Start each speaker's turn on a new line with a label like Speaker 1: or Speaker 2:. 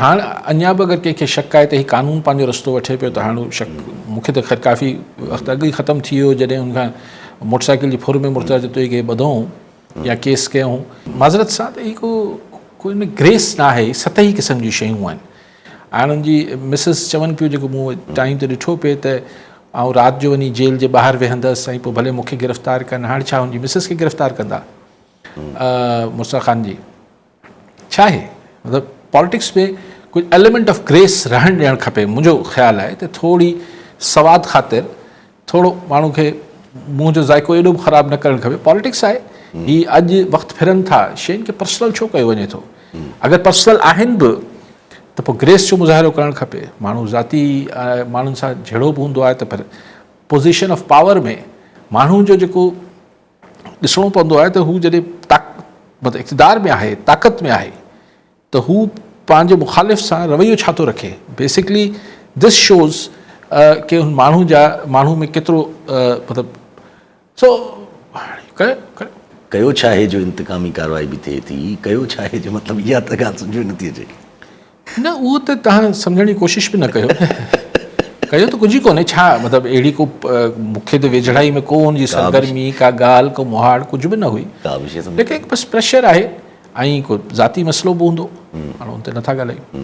Speaker 1: هاڻ اڃا به اگر ڪنهن کي شڪ آهي ته هي قانون پنهنجو رستو وٺي پيو ته هاڻ اهو شڪ مون کي ته خير ڪافي وقت اڳ ئي ختم ٿي ويو جڏهن ان کان موٽر سائيڪل جي ڦر ۾ مرتضيٰ جتوئي کي ٻڌو يا ڪيس ڪيو معذرت سان ته هي ڪو ڪو ان ۾ گريس نه آهي سطحي قسم جون شيون آهن هاڻ ان جي مسز چون پيو جيڪو مون ٽائيم تي ڏٺو پئي ته آئون رات جو وڃي جيل جي ٻاهر ويهندس ۽ پوء ڀلي مون کي گرفتار ڪن هاڻ ڇا ان جي مسز کي گرفتار ڪندا مرتضيٰ خان جي ڇا آهي مطلب پالٽڪس ۾ ڪجهه ايليمينٽ آف گريس رهڻ ڏيڻ کپي منهنجو خيال آهي ته ٿوري سواد خاطر ٿورو ماڻهو کي منهن جو ذائقو ايڏو به خراب نه ڪرڻ کپي پالٽڪس آهي هي اڄ وقت ڦرن ٿا شين کي پرسنل ڇو ڪيو وڃي ٿو اگر پرسنل آهن به ته پوء گريس جو مظاهرو ڪرڻ کپي ماڻهو ذاتي ماڻهن سان جهيڙو به هوندو آهي ته پر پوزيشن آف پاور ۾ ماڻهو جو جيڪو ڏسڻو پوندو آهي ته هو جڏهن مطلب اقتدار ۾ آهي طاقت ۾ آهي ته هو پنهنجي مخالف سان رويو ڇا ٿو رکي بيسڪلي دس شوز ڪي هن ماڻهو جا ماڻهو ۾ ڪيترو مطلب سو ڪيو ڪيو
Speaker 2: ڪيو ڇا آهي جو انتقامي ڪارروائي به ٿئي ٿي ڪيو ڇا آهي جو مطلب اها ته ڳالهه سمجهه ۾ نٿي اچي.
Speaker 1: نه اهو ته توهان سمجهڻ جي ڪوشش به نه ڪيو. ڪيو ته ڪجهه ئي ڪونهي ڇا مطلب اهڙي ڪو مون کي ته ويجهڙائي ۾ ڪو ان جي سرگرمي ڪا ڳالهه ڪو مهاڙ ڪجهه به نه هئي ليڪن هڪ بس پريشر آهي ۽ ڪو ذاتي مسئلو به هوندو هاڻ ان تي نٿا ڳالهايون.